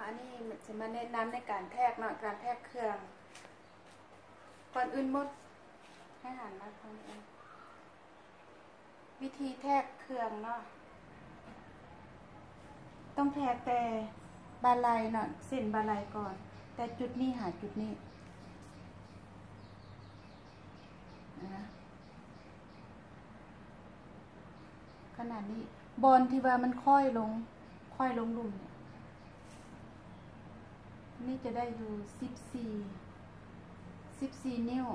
ອັນນີ້ຊິມາແນະນຳໃນການແທກເນາະ ການແທກເຄື່ອງ. ກ່ອນອື່ນໝົດ ໃຫ້ຫັນມາທາງນີ້ ວິທີແທກເຄື່ອງເນາະ ຕ້ອງແທກແຕ່ບ່າໄຫຼ່ເນາະ ເສັ້ນບ່າໄຫຼ່ກ່ອນ ແຕ່ຈຸດນີ້ຫາຈຸດນີ້ນະ. ຂະໜາດນີ້ ບ່ອນທີ່ວ່າມັນຄ້ອຍລົງ ຄ້ອຍລົງລຸ່ມ ນີ້ຈະໄດ້ຢູ່ສິບສີ່ ສິບສີ່ນິ້ວ.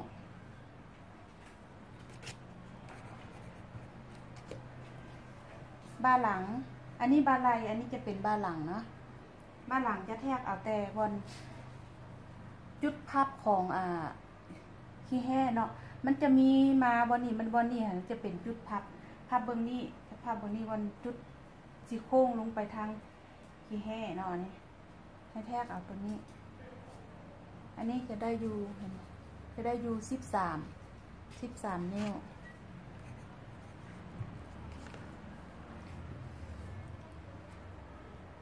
ບ່າຫຼັງ ອັນນີ້ບ່າໄຫຼ່ ອັນນີ້ຈະເປັນບ່າຫຼັງເນາະ. ບ່າຫຼັງຈະແທກເອົາແຕ່ບ່ອນຈຸດພັບຂອງ ອ່າ ຂີ້ແຮ້ເນາະ ມັນຈະມີມາບ່ອນນີ້ ມັນ ບ່ອນນີ້ຫັ້ນຈະເປັນຈຸດພັບ ພັບເບິ່ງນີ້ ພັບເບິ່ງນີ້ ບ່ອນຈຸດຊິໂຄ້ງລົງໄປທາງຂີ້ແຮ້ເນາະ. ອັນນີ້ໃຫ້ແທກເອົາຕົວນີ້ ອັນນີ້ຈະໄດ້ຢູ່ ຈະໄດ້ຢູ່ສິບສາມ ສິບສາມນິ້ວ.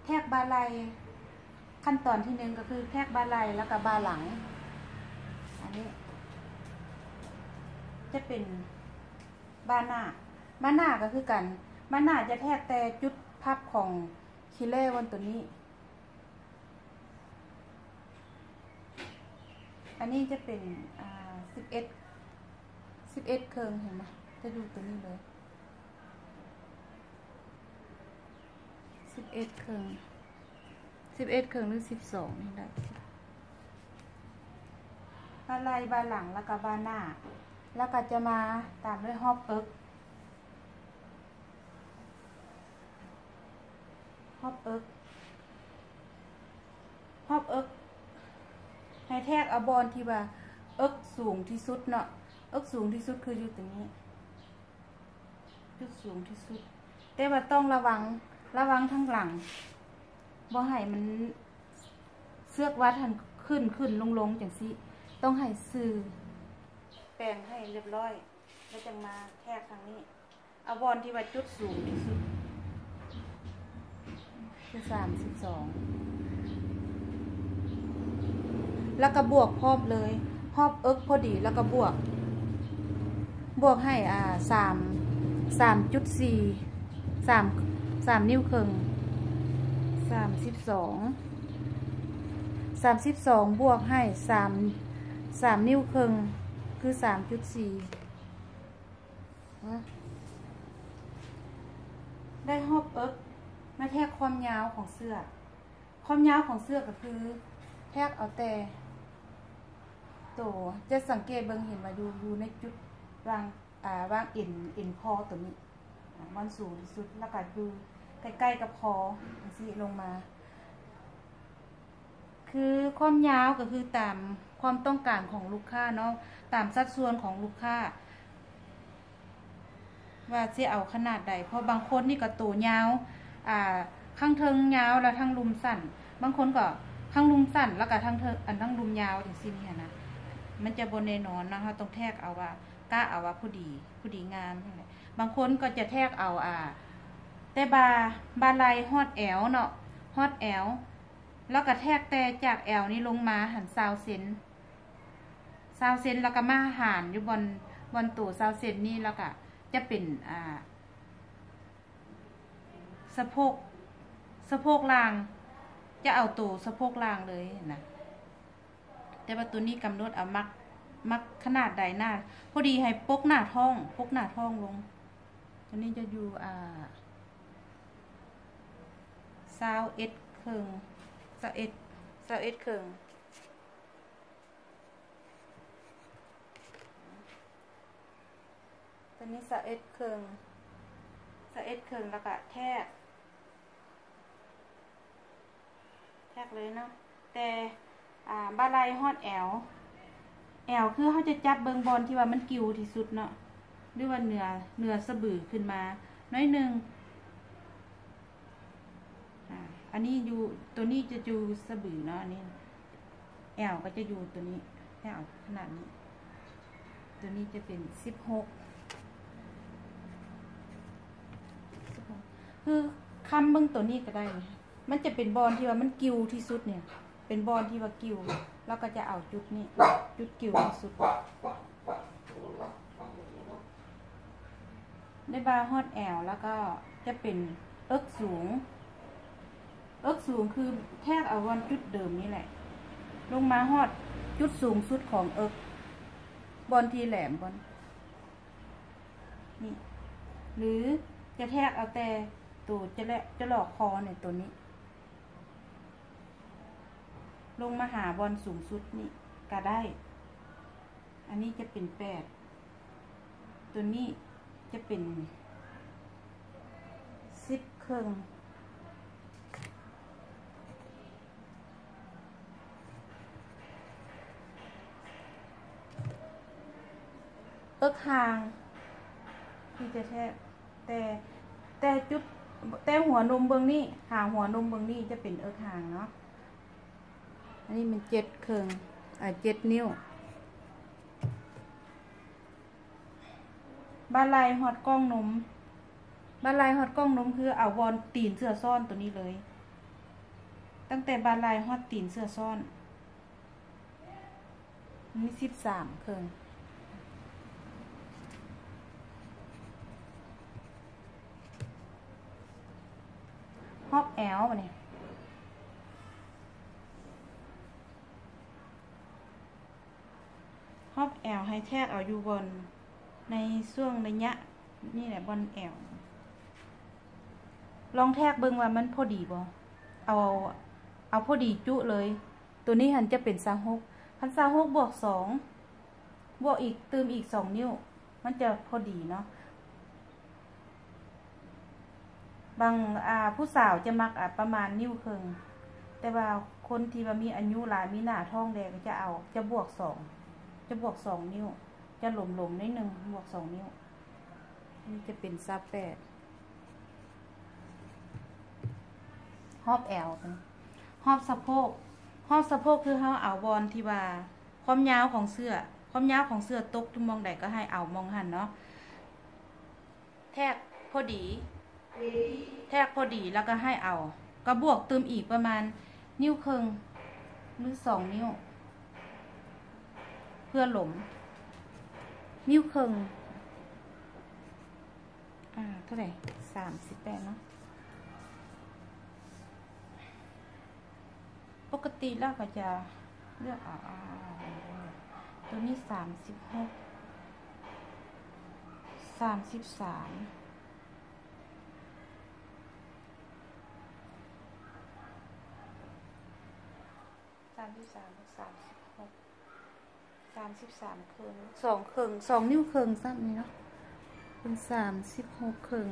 ແທກບ່າໄຫຼ່ ຂັ້ນຕອນທີໜຶ່ງກໍຄືແທກບ່າໄຫຼ່ ແລ້ວກໍບ່າຫຼັງ. ອັນນີ້ຈະເປັນບ່າໜ້າ ບ່າໜ້າກໍຄືກັນ ບ່າໜ້າຈະແທກແຕ່ຈຸດພັບຂອງຂີ້ແຮ້ບ່ອນຕົວນີ້. ອັນນີ້ຈະເປັນ ອ່າ ສິບເອັດ ສິບເອັດເຄິ່ງ ເຫັນບໍ່ ຈະຢູ່ຕົວນີ້ເລີຍ ສິບເອັດເຄິ່ງ ສິບເອັດເຄິ່ງ ຫຼື ສິບສອງ ນີ້ແຫຼະ. ບ່າໄຫຼ່ ບ່າຫຼັງ ແລ້ວກໍບ່າໜ້າ ແລ້ວກໍຈະມາຕາມດ້ວຍຮອບເອິກ ຮອບເອິກ ຮອບເອິກ ໃຫ້ແທກເອົາບ່ອນທີ່ວ່າເອິກສູງທີ່ສຸດເນາະ ເອິກສູງທີ່ສຸດຄືຢູ່ຕົງນີ້ ຈຸດສູງທີ່ສຸດ ແຕ່ວ່າຕ້ອງລະວັງ ລະວັງທາງຫຼັງ ບໍ່ໃຫ້ມັນ ເຊືອກວັດຫັ້ນຂຶ້ນໆລົງໆ ຈັ່ງຊີ້ ຕ້ອງໃຫ້ຊື່ ແປງໃຫ້ລຽບຮ້ອຍ ແລ້ວຈັ່ງມາແທກທາງນີ້ ເອົາບ່ອນທີ່ວ່າຈຸດສູງທີ່ສຸດ ຄືສາມສິບສອງ ແລ້ວກໍບວກຮອບເລີຍ ຮອບເອິກພໍດີ ແລ້ວກໍບວກ ບວກໃຫ້ ອ່າ ສາມ ສາມຈຸດສີ່ ສາມ ສາມນິ້ວເຄິ່ງ ສາມສິບສອງ ສາມສິບສອງບວກໃຫ້ສາມ ສາມນິ້ວເຄິ່ງ ຄືສາມຈຸດສີ່ ໄດ້ຮອບເອິກ ມາແທກຄວາມຍາວຂອງເຊືອກ ຄວາມຍາວຂອງເຊືອກກໍຄືແທກເອົາແຕ່ໂຕ ຈະສັງເກດເບິ່ງເຫັນວ່າຢູ່ ຢູ່ໃນຈຸດຫວ່າງ ອ່າ ຫວ່າງເອັນ ເອັນຄໍໂຕນີ້ ບ່ອນສູງທີ່ສຸດ ແລ້ວກໍຢູ່ໃກ້ໆກັບຄໍຈັ່ງຊີ້ລົງມາ ຄືຄວາມຍາວກໍຄືຕາມຄວາມຕ້ອງການຂອງລູກຄ້າເນາະ ຕາມສັດສ່ວນຂອງລູກຄ້າ ວ່າຊິເອົາຂະໜາດໃດ ເພາະບາງຄົນນີ້ກໍໂຕຍາວ ອ່າ ຂ້າງເທິງຍາວແລ້ວທາງລຸ່ມສັ້ນ ບາງຄົນກໍທາງລຸ່ມສັ້ນ ແລ້ວກໍທາງເທິງ ອັນທາງລຸ່ມຍາວຈັ່ງຊີ້ນີ້ຫັ້ນນະ ມັນຈະບໍ່ແນ່ນອນເນາະ ເຮົາຕ້ອງແທກເອົາວ່າ ກະເອົາວ່າພໍດີ ພໍດີງາມຫັ້ນແຫຼະ ບາງຄົນກໍຈະແທກເອົາ ອ່າ ແຕ່ບ່າ ບ່າໄຫຼ່ຮອດແອວເນາະ ຮອດແອວ ແລ້ວກໍແທກແຕ່ຈາກແອວນີ້ລົງມາຫັ້ນຊາວເຊັນ ຊາວເຊັນ ແລ້ວກໍມາຫານຢູ່ບ່ອນ ບ່ອນໂຕຊາວເຊັນນີ້ ແລ້ວກໍຈະເປັນ ອ່າ ສະໂພກ ສະໂພກລ່າງ ຈະເອົາໂຕສະໂພກລ່າງເລີຍນະ ແຕ່ວ່າໂຕນີ້ກຳນົດເອົາມັກ ມັກຂະໜາດໃດໜ້າ ພໍດີໃຫ້ປົກໜ້າທ້ອງ ປົກໜ້າທ້ອງລົງ ໂຕນີ້ຈະຢູ່ ອ່າ ຊາວເອັດເຄິ່ງ ຊາວເອັດ ຊາວເອັດເຄິ່ງ ໂຕນີ້ຊາວເອັດເຄິ່ງ ຊາວເອັດເຄິ່ງ ແລ້ວກະແທກ ແທກເລີຍເນາະ ແຕ່ ອ່າ ບ່າໄຫຼ່ຮອດແອວ ແອວຄືເຮົາຈະຈັບເບິ່ງບ່ອນທີ່ວ່າມັນກິວທີ່ສຸດເນາະ ຫຼືວ່າເໜືອ ເໜືອສະບືຂຶ້ນມາໜ້ອຍໜຶ່ງ ອ່າ ອັນນີ້ຢູ່ ໂຕນີ້ຈະຢູ່ສະບືເນາະ ອັນນີ້ແອວກໍຈະຢູ່ໂຕນີ້ ແອວຂະໜາດນີ້ ໂຕນີ້ຈະເປັນສິບຫົກ ສິບຫົກ ຄືຄຳເບິ່ງໂຕນີ້ກໍໄດ້ ມັນຈະເປັນບ່ອນທີ່ວ່າມັນກິ້ວທີ່ສຸດນີ້ ເປັນບ່ອນທີ່ວ່າກິ້ວ ລາວກໍຈະເອົາຈຸດນີ້ ຈຸດກິ້ວທີ່ສຸດ. ໄດ້ບ່າຮອດແອວ ແລ້ວກໍຈະເປັນເອິກສູງ. ເອິກສູງຄືແທກເອົາບ່ອນຈຸດເດີມນີ້ແຫຼະ ລົງມາຮອດຈຸດສູງສຸດຂອງເອິກ ບ່ອນທີ່ແຫຼມ ບ່ອນນີ້ ຫຼືຈະແທກເອົາແຕ່ໂຕຈະແລະ ຈະຫຼອກຄໍນີ້ ໂຕນີ້ ລົງມາຫາບ່ອນສູງສຸດນີ້ກໍໄດ້. ອັນນີ້ຈະເປັນແປດ ໂຕນີ້ຈະເປັນສິບເຄິ່ງ. ເອິກຫ່າງທີ່ຈະແທກ ແຕ່ ແຕ່ຈຸດ ແຕ່ຫົວນົມເບິ່ງນີ້ ຫາຫົວນົມເບິ່ງນີ້ຈະເປັນເອິກຫ່າງເນາະ. ອັນນີ້ມັນເຈັດເຄິ່ງ ເອີ ເຈັດນິ້ວ. ບ່າໄຫຼ່ຮອດກ້ອງນົມ ບ່າໄຫຼ່ຮອດກ້ອງນົມ ຄືເອົາບ່ອນຕີນເສືອຊ້ອນໂຕນີ້ເລີຍ ຕັ້ງແຕ່ບ່າໄຫຼ່ຮອດຕີນເສືອຊ້ອນ. ມີສິບສາມເຄິ່ງ. ຮອບແອວ ບາດນີ້ ຮອບແອວໃຫ້ແທກເອົາຢູ່ບ່ອນ ໃນຊ່ວງໄລຍະນີ້ແຫຼະ ບ່ອນແອວ. ລອງແທກເບິ່ງວ່າມັນພໍດີບໍ່? ເອົາ ເອົາພໍດີຈຸເລີຍ. ໂຕນີ້ຫັ້ນຈະເປັນຊາວຫົກ ຄັນຊາວຫົກບວກສອງ ບວກອີກ ຕື່ມອີກສອງນິ້ວ ມັນຈະພໍດີເນາະ. ບາງ ອ່າ ຜູ້ສາວຈະມັກ ອ່າ ປະມານນິ້ວເຄິ່ງ ແຕ່ວ່າຄົນທີ່ວ່າມີອາຍຸຫຼາຍ ມີໜ້າທ້ອງແດ່ ກໍຈະເອົາ ຈະບວກສອງ ຈະບວກສອງນິ້ວ ຈະຫຼົມໆໜ້ອຍໜຶ່ງ ບວກສອງນິ້ວ. ນີ້ຈະເປັນຊາວແປດ. ຮອບແອວ ຮອບສະໂພກ ຮອບສະໂພກຄືເຮົາເອົາບ່ອນທີ່ວ່າຄວາມຍາວຂອງເສື້ອ ຄວາມຍາວຂອງເສື້ອຕົກຢູ່ໝ່ອງໃດກໍໃຫ້ເອົາໝ່ອງຫັ້ນເນາະ. ແທກພໍດີ ແທກພໍດີ ແລ້ວກໍໃຫ້ເອົາ ກໍບວກຕື່ມອີກປະມານນິ້ວເຄິ່ງ ຫຼື ສອງນິ້ວ ເພື່ອຫຼົມ ນິ້ວເຄິ່ງ ອ່າ ເທົ່າໃດ? ສາມສິບແປດເນາະ. ປົກກະຕິແລ້ວກໍຈະເລືອກເອົາ ໂຕນີ້ສາມສິບຫົກ ສາມສິບສາມ ສາມສິບສາມ ສາມສິບຫົກ ສາມສິບສາມເຄິ່ງ ສອງເຄິ່ງ ສອງນິ້ວເຄິ່ງຊ້ຳນີ້ເນາະ ເປັນສາມສິບຫົກເຄິ່ງ.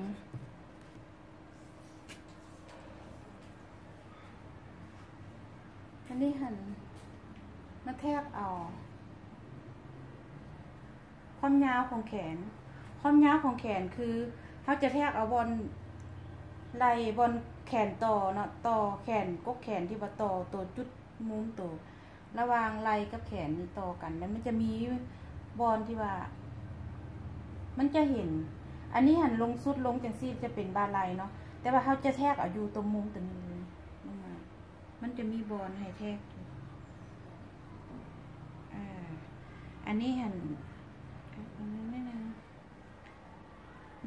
ອັນນີ້ຫັ້ນມາແທກເອົາຄວາມຍາວຂອງແຂນ ຄວາມຍາວຂອງແຂນຄືເຮົາຈະແທກເອົາບ່ອນໄຫຼ່ ບ່ອນແຂນຕໍ່ເນາະ ຕໍ່ແຂນ ກົກແຂນທີ່ວ່າຕໍ່ໂຕຈຸດ ມຸມໂຕ ລະຫວ່າງໄຫຼ່ກັບແຂນນີ້ຕໍ່ກັນ ແລ້ວມັນຈະມີບ່ອນທີ່ວ່າ ມັນຈະເຫັນ ອັນນີ້ຫັ້ນລົງສຸດລົງຈັ່ງຊີ້ຈະເປັນບ່າໄຫຼ່ເນາະ ແຕ່ວ່າເຮົາຈະແທກເອົາຢູ່ຕົງມຸມຕົວນີ້ເລີຍ ລົງມາ ມັນຈະມີບ່ອນໃຫ້ແທກຢູ່ ອ່າ ອັນນີ້ຫັ້ນ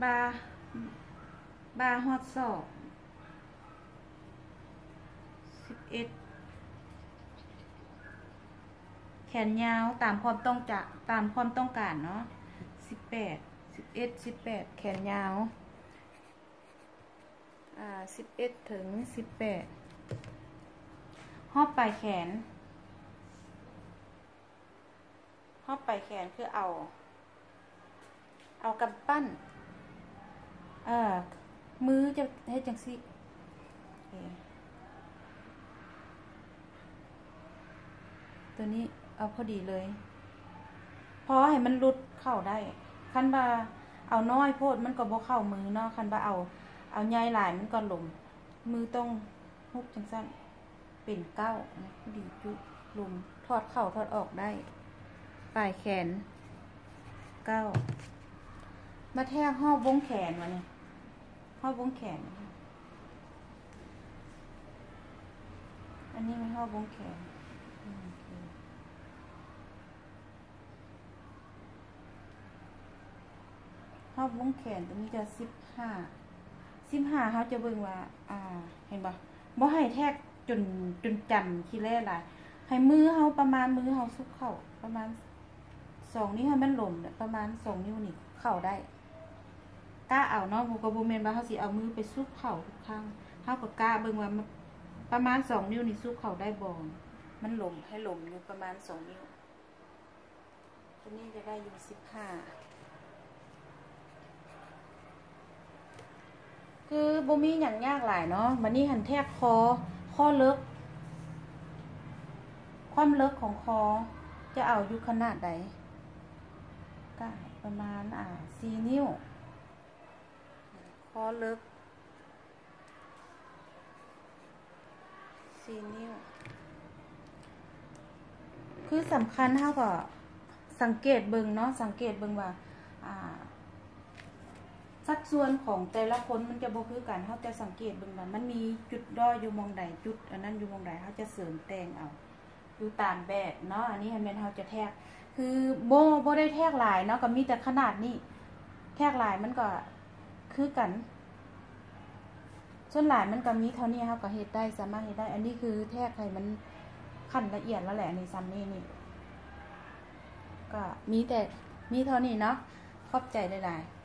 ບ່າ ບ່າຮອດສອກ ສິບເອັດ ແຂນຍາວຕາມຄວາມຕ້ອງຈະ ຕາມຄວາມຕ້ອງການເນາະ ສິບແປດ ສິບເອັດ ສິບແປດ ແຂນຍາວ ອ່າ ສິບເອັດ ເຖິງ ສິບແປດ. ຮອບປາຍແຂນ ຮອບປາຍແຂນຄືເອົາ ເອົາກຳປັ້ນ ເອີ ມືຈະເຮັດຈັ່ງຊີ້ ໂຕນີ້ເອົາພໍດີເລີຍ ພໍໃຫ້ມັນຫຼຸດເຂົ້າໄດ້ ຄັນວ່າເອົານ້ອຍໂພດມັນກໍບໍ່ເຂົ້າມືເນາະ ຄັນວ່າເອົາ ເອົາໃຫຍ່ຫຼາຍມັນກໍຫຼົມ ມືຕ້ອງຮຸບຈັ່ງຊັ້ນ ເປັນເກົ້າ ພໍດີຈຸ ຫຼົມ ຖອດເຂົ້າຖອດອອກໄດ້ ປາຍແຂນ ເກົ້າ. ມາແທກຮອບວົງແຂນ ບາດນີ້ ຮອບວົງແຂນ ຮອບວົງແຂນ ຮອບວົງແຂນ ອັນນີ້ແມ່ນຮອບວົງແຂນ ໂອເຄ ຮອບວົງແຂນຕົວນີ້ຈະສິບຫ້າ ສິບຫ້າ ເຮົາຈະເບິ່ງວ່າ ອ່າ ເຫັນບໍ່ ບໍ່ໃຫ້ແທກຈົນ ຈົນຈັນຂີ້ແຫຼ້ຫຼາຍ ໃຫ້ມືເຮົາປະມານ ມືເຮົາຊຸກເຂົ້າປະມານສອງນິ້ວ ໃຫ້ມັນຫຼົມປະມານສອງນິ້ວນີ້ເຂົ້າໄດ້ ກະເອົາເນາະ ບໍ່ ກໍບໍ່ແມ່ນວ່າເຮົາຊິເອົາມືໄປຊຸກເຂົ້າທຸກຄັ້ງ ເຮົາກໍກະເບິ່ງວ່າປະມານສອງນິ້ວນີ້ຊຸກເຂົ້າໄດ້ບໍ່ ມັນຫຼົມ ໃຫ້ຫຼົມຢູ່ປະມານສອງນິ້ວ ຕົວນີ້ຈະໄດ້ຢູ່ສິບຫ້າ ຄືບໍ່ມີຫຍັງຍາກຫຼາຍເນາະ ບັດນີ້ຫັ້ນແທກຄໍ ຂໍ້ເລິກ ຄວາມເລິກຂອງຄໍ ຈະເອົາຢູ່ຂະໜາດໃດ ກະປະມານ ອ່າ ສີ່ນິ້ວ ຂໍ້ເລິກ ສີ່ນິ້ວ ຄືສຳຄັນເຮົາກໍສັງເກດເບິ່ງເນາະ ສັງເກດເບິ່ງວ່າ ອ່າ ສັດສ່ວນຂອງແຕ່ລະຄົນມັນຈະບໍ່ຄືກັນ ເຮົາຈະສັງເກດເບິ່ງວ່າມັນມີຈຸດດ້ອຍຢູ່ໝ່ອງໃດ ຈຸດອັນນັ້ນຢູ່ໝ່ອງໃດ ເຮົາຈະເສີມແຕ່ງເອົາ ຢູ່ຕາມແບບເນາະ ອັນນີ້ຫັ້ນແມ່ນເຮົາຈະແທກ ຄືບໍ່ ບໍ່ໄດ້ແທກຫຼາຍເນາະ ກໍມີແຕ່ຂະໜາດນີ້ ແທກຫຼາຍມັນກໍຄືກັນ ສ່ວນຫຼາຍມັນກໍມີເທົ່ານີ້ ເຮົາກໍເຮັດໄດ້ ສາມາດເຮັດໄດ້ ອັນນີ້ຄືແທກໃຫ້ມັນຂັ້ນລະອຽດແລ້ວແຫຼະ ອັນນີ້ສ່ຳນີ້ນີ້ ກໍມີແຕ່ ມີເທົ່ານີ້ເນາະ ຂອບໃຈຫຼາຍໆ.